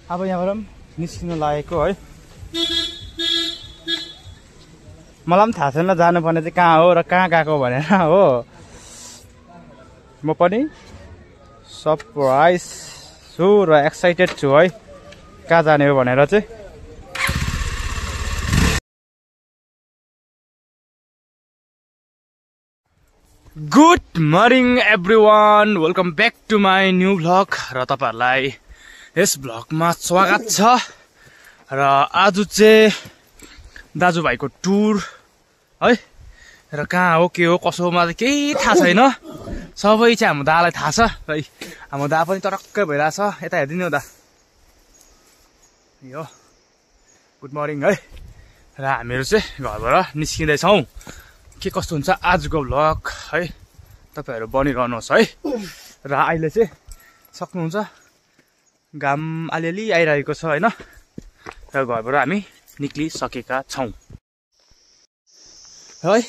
अब यहाँबाट निस्किन लागेको है। मलाई पनि थाहा छैन जानुपर्ने चाहिँ कहाँ हो र कहाँ गएको भनेर हो। म पनि सरप्राइज छु र एक्साइटेड छु है कहाँ जाने हो भनेर चाहिँ। Good morning everyone, welcome back to my new vlog र तपाईहरुलाई यस भ्लगमा स्वागत छ। र आज चाहिँ दाजुभाइको टुर है र कहाँ हो के हो कसो हो मलाई केही थाहा छैन। सबै चाहिँ हाम्रो दालाई थाहा छ है। हाम्रो दा पनि टरक्कै भइरहेछ। यता हेर्दिनु हो दा, यो गुड मर्निङ है। र हामीहरू चाहिँ घरबाट निस्किँदैछौँ। के कस्तो हुन्छ आजको भ्लग है तपाईहरु बनिरहनुहोस् है। र अहिले चाहिँ सक्नुहुन्छ घाम अलिअलि आइरहेको छ हैन। र घरबाट हामी निक्लिसकेका छौँ है।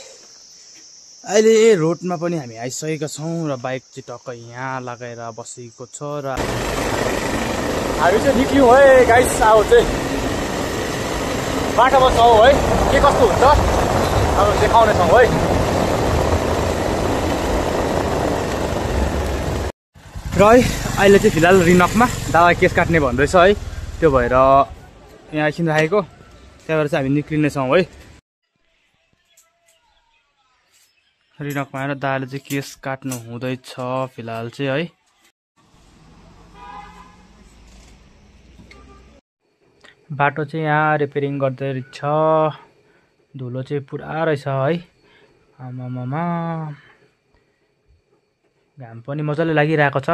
अहिले रोडमा पनि हामी आइसकेका छौँ र बाइक चाहिँ टक्क यहाँ लगाएर बसेको छ र हामी चाहिँ निक्ल्यौँ है गाइस। अब चाहिँ बाटोमा छौँ है। के कस्तो हुन्छ अब देखाउने छौँ है। र है अहिले चाहिँ फिलहाल रिनकमा दादा केस काट्ने भन्दैछ है। त्यो भएर यहाँ एकछिन राखेको, त्यहाँबाट चाहिँ हामी निक्लिनेछौँ है। रिनकमा आएर दादाले चाहिँ केस काट्नु हुँदैछ फिलहाल चाहिँ है। बाटो चाहिँ यहाँ रिपेयरिङ गर्दै रहेछ। धुलो चाहिँ पुरा रहेछ है। आमामामा घाम पनि मजाले लागिरहेको छ।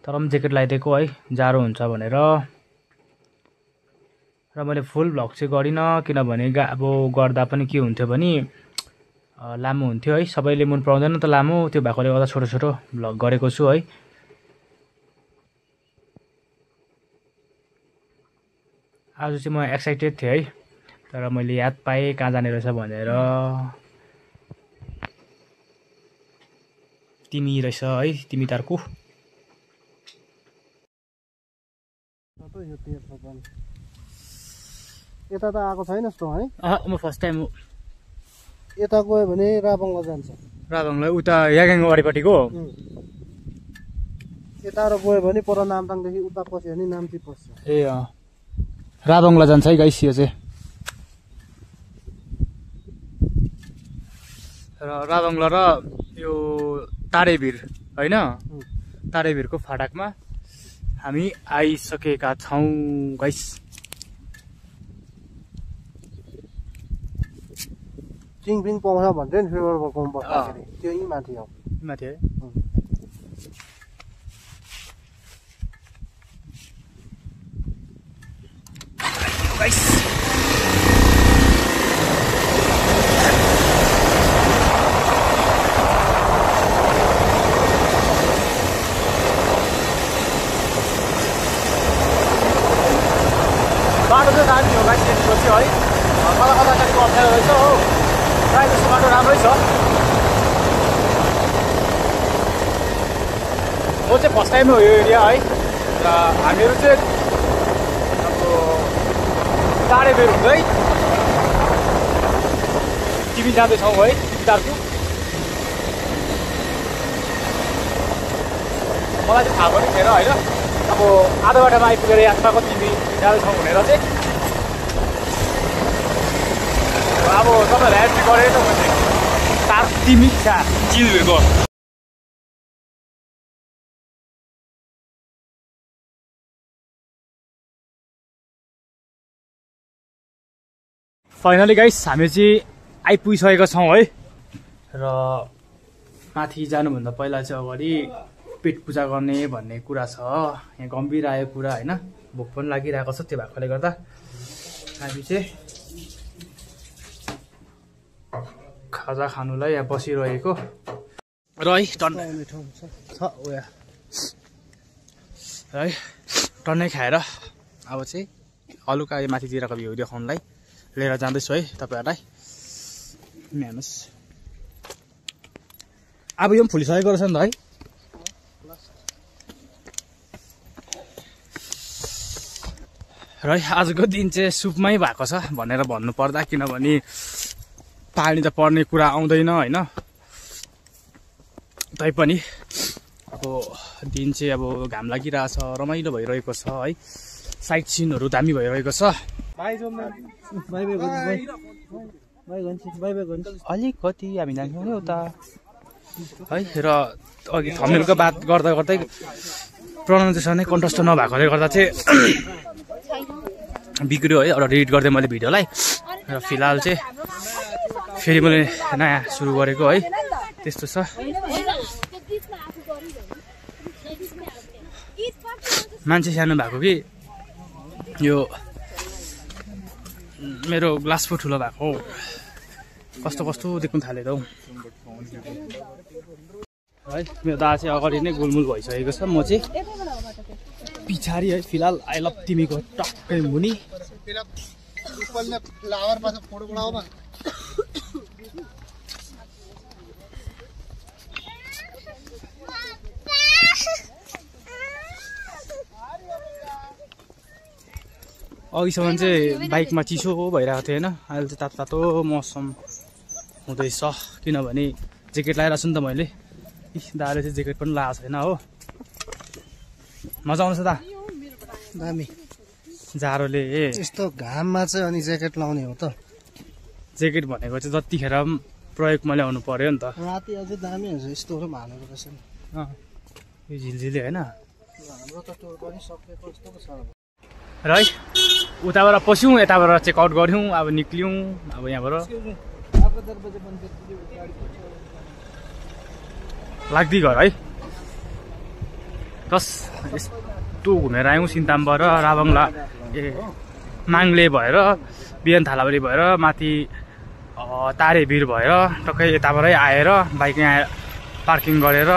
तर पनि ज्याकेट लगाइदिएको है जाडो हुन्छ भनेर। र मैले फुल भ्लग चाहिँ गरिनँ किनभने अब गर्दा पनि के हुन्थ्यो भने लामो हुन्थ्यो है। सबैले मन पराउँदैन त लामो, त्यो भएकोले गर्दा छोटो छोटो भ्लग गरेको छु है। आज चाहिँ म एक्साइटेड थिएँ है। तर मैले याद पाएँ कहाँ जाने रहेछ भनेर। तिमी रहेछ है, तिमी तार्कु। यता त आएको छैन जस्तो है। म फर्स्ट टाइम हो। यता गयो भने राबङला जान्छ। राबङला उता यागाङ वारीपट्टिको। यता गयो भने पर नामताङदेखि उता पस्यो भने नाम्ची पस्छ। ए राबङला जान्छ है गाइस यो चाहिँ। र राबङला र यो तारेभिर होइन, तारेभिरको फाटकमा हामी आइसकेका छौँ गाइस। चिङपिङ पाउँछ भन्थ्यो नि फेबर बकाउनु पर्दाखेरि, त्यो यहीँ माथि हो। माथि है। गाइस बाटो चाहिँ राम्रो हो गाइस। यतिको चाहिँ है कता कता चाहिँ अप्ठ्यारो रहेछ हो। प्रायः जस्तो बाटो राम्रै छ। म चाहिँ फर्स्ट टाइम हो यो एरिया है। र हामीहरू चाहिँ अब तारेभिर हुँदै टिभी जाँदैछौँ है तारको। मलाई चाहिँ थाहा पनि थिएन होइन। अब आधा बाटोमा आइपुगेर यात्राको टिभी जाँदैछौँ भनेर चाहिँ अब तपाईँहरूलाई एन्ट्री गरेर त मैले तार तिमी चिल्को। फाइनली गाइस हामी चाहिँ आइपुगिसकेका छौँ है। र माथि जानुभन्दा पहिला चाहिँ अगाडि पेट पूजा गर्ने भन्ने कुरा छ। यहाँ गम्भीर आयो कुरा होइन। भोक पनि लागिरहेको छ, त्यो भएकोले गर्दा हामी चाहिँ खाजा खानुलाई यहाँ बसिरहेको र है। है टन्नै खाएर अब चाहिँ हलुका माथितिरको भ्यू देखाउनलाई लिएर जाँदैछु है तपाईहरुलाई। हेर्नुस् अब यो पनि फुलिसकेको रहेछ नि त है। र आजको दिन चाहिँ सुपमै भएको छ भनेर भन्नुपर्दा, किनभने पानी त पर्ने कुरा आउँदैन होइन। तैपनि अब दिन चाहिँ अब घाम लागिरहेछ, रमाइलो भइरहेको छ है, साइट सिनहरू दामी भइरहेको छ। अलिकति हामी जान्छौँ नि उता है। र अघि थम्बनेलको बात गर्दा गर्दै प्रोनाउन्सिएसनै कन्टेस्ट नभएकोले गर्दा चाहिँ बिग्रियो है। एउटा एडिट गर्दै मैले भिडियोलाई, र फिलहाल चाहिँ फेरि मैले नयाँ सुरु गरेको है, त्यस्तो छ। मान्छे सानो भएको कि यो मेरो ग्लास पो ठुलो भएको, कस्तो कस्तो देख्नु थाल्यो त हौ है। मेरो दादा चाहिँ अगाडि नै गोलमुल भइसकेको छ, म चाहिँ पछाडि है। फिलहाल आई लभ तिमीको टक्कै मुनि। अघिसम्म चाहिँ बाइकमा चिसो भइरहेको थियो होइन, अहिले चाहिँ तातो तातो मौसम हुँदैछ, किनभने ज्याकेट लगाएर छु नि त मैले। दाले चाहिँ ज्याकेट पनि लगाएको छैन हो। मजा आउँछ दा? दामी जाडोले यस्तो घाममा चाहिँ अनि ज्याकेट लाउने हो त। ज्याकेट भनेको चाहिँ जतिखेर प्रयोगमा ल्याउनु पर्यो नि त। राति अझै दामी हुन्छ यस्तोहरू हालेको रहेछ नि। यो झिलझिले होइन। हाम्रो त टुर पनि सकेको जस्तो पो छ र है, उताबाट पस्यौँ, यताबाट चेकआउट गऱ्यौँ, अब निक्ल्यौँ। अब यहाँबाट लाग्दै घर है। बस यस्तो घुमेर आयौँ सिन्तामबाट राबङला माङ्ले भएर बिहान थालाबारी भएर माथि तारेभिर भएर टक्कै यताबाटै आएर बाइक यहाँ पार्किङ गरेर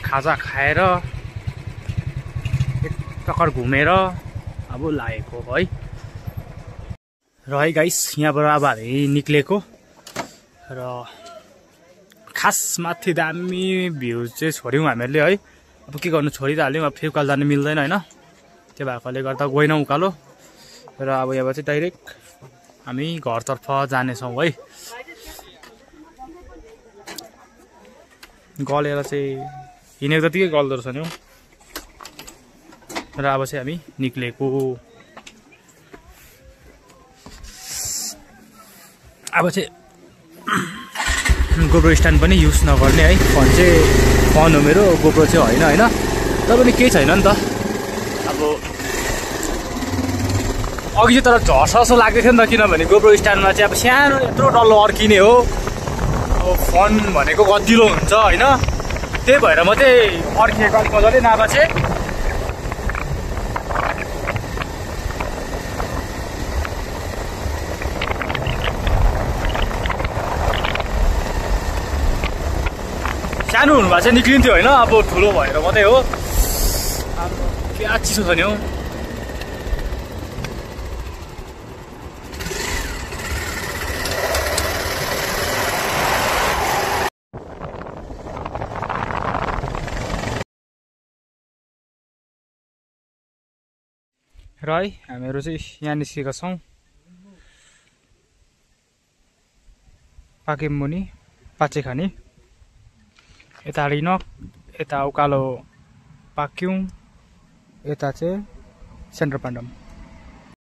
खाजा खाएर एक प्रकार घुमेर अब लागेको है। र है गाइस, यहाँबाट अब हामी निक्लेको र खास माथि दामी भ्यू चाहिँ छोड्यौँ हामीहरूले है। अब के गर्नु, छोडिहाल्यौँ, अब फेरि उकालो जानु मिल्दैन होइन, त्यो भएकोले गर्दा गएनौँ उकालो। र अब यहाँबाट चाहिँ डाइरेक्ट हामी घरतर्फ जानेछौँ है। गलेर चाहिँ हिँडेको जतिकै गल्दो रहेछ नि हौ। र अब चाहिँ हामी निक्लेको। अब चाहिँ गोप्रो स्ट्यान्ड पनि युज नगर्ने है। फोन हो मेरो, गोप्रो चाहिँ होइन होइन। तर पनि केही छैन नि त। अब अघि चाहिँ तर झर्छ जस्तो लाग्दै थियो नि त, किनभने गोप्रो स्ट्यान्डमा चाहिँ अब सानो यत्रो डल्लो अड्किने हो। अब फोन भनेको गतिलो हुन्छ होइन, त्यही भएर म चाहिँ अड्किएको अलिक मजाले नभए चाहिँ सानो हुनुभएको चाहिँ निक्लिन्थ्यो होइन, अब ठुलो भएर मात्रै हो। अब क्या चिसो छ नि हौ। र है, हामीहरू चाहिँ यहाँ निस्केका छौँ पाकेमुनि पाचेखानी। यता रिनक, यता उकालो पाक्यौँ, यता चाहिँ सेन्टर पाण्डम।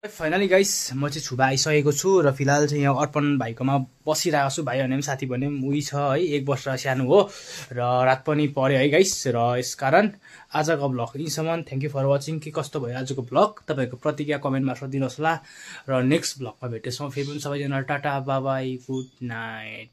फाइनली गाइस, म चाहिँ छुबा आइसकेको छु र फिलहाल चाहिँ यहाँ अर्पण भाइकोमा बसिरहेको छु। भाइ भने पनि साथी भने पनि उही छ है, 1 वर्ष सानो हो र रात पनि पऱ्यो है गाइस। र यसकारण आजको ब्लग यहीँसम्म। Thank you for watching. के कस्तो भयो आजको ब्लग, तपाईँहरूको प्रतिक्रिया कमेन्ट मार्फत दिनुहोस् होला। र नेक्स्ट ब्लगमा भेट्छौँ फेरि पनि। सबैजना tata bye by, good night.